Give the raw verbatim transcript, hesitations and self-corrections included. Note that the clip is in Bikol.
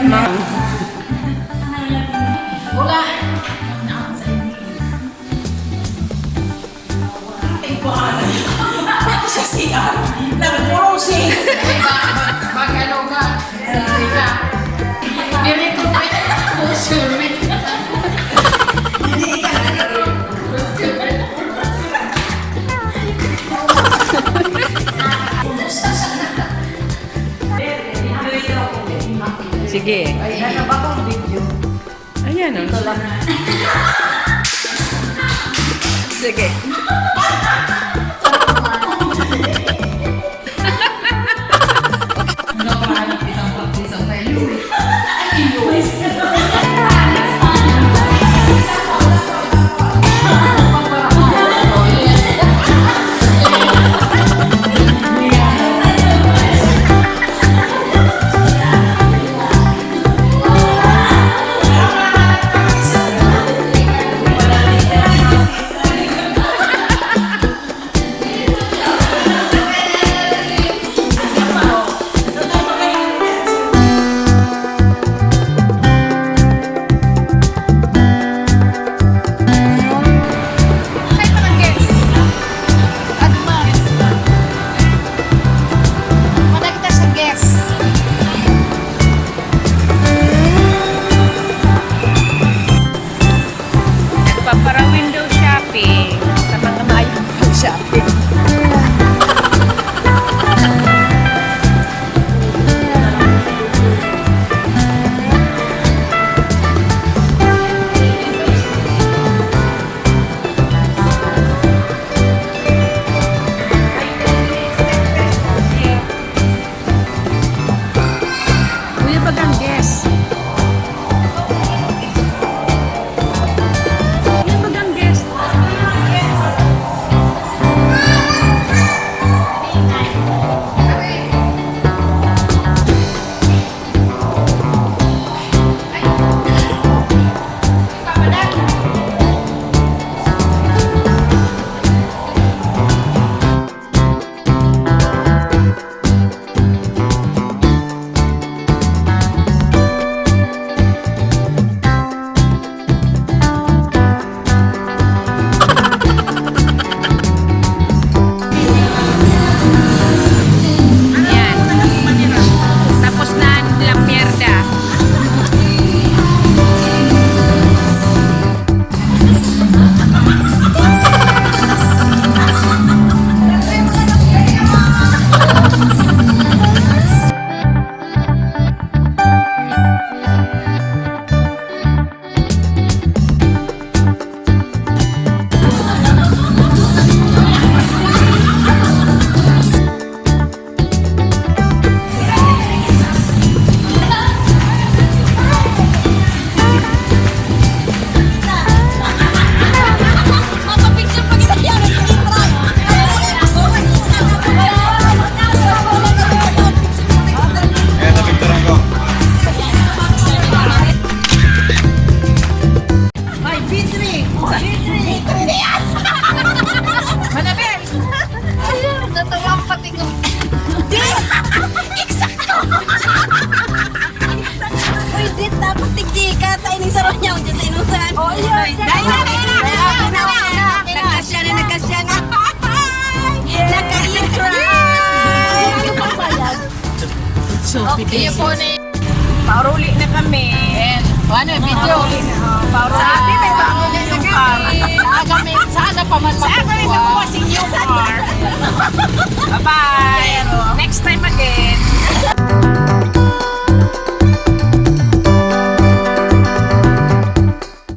Wala. Sa C R, nagpurusi. Mag-ano ka? Sa ka. Diri ko, puso, Sige. Ay, ano ba kung video? Ayan, oh. Ito lang. Sige. Advance. Madagdag sa guest. Nagpapara-window shopping sa mga mayong shopping. Kuya Bagangges. Kuya Bagangges. Yan. Tapos na ang La Pierda. Papapicture pa kita yan. Ayan, napicturan ko. Ay, B three. B three. Manabel! Ayun, natawa ang patingin. Di! Eksakto! Uy, dit, dapat tigdi ka. Tayo ning saro niya, dyan sa inusan. Oh, iya. Ay, dahil na, dahil na, dahil na, dahil na. Nagkasya na, nagkasya na. Yes. Nagkasya na. So, okay. Iyo po ni Pauruli na kami. Ayan. O, ano, video? Pauruli na, oh, pauruli. Sabi, may bago na yung car. Sa aga, may, sa aga pa man makukuha. Sa aga, may makukuha si new car. Bye-bye.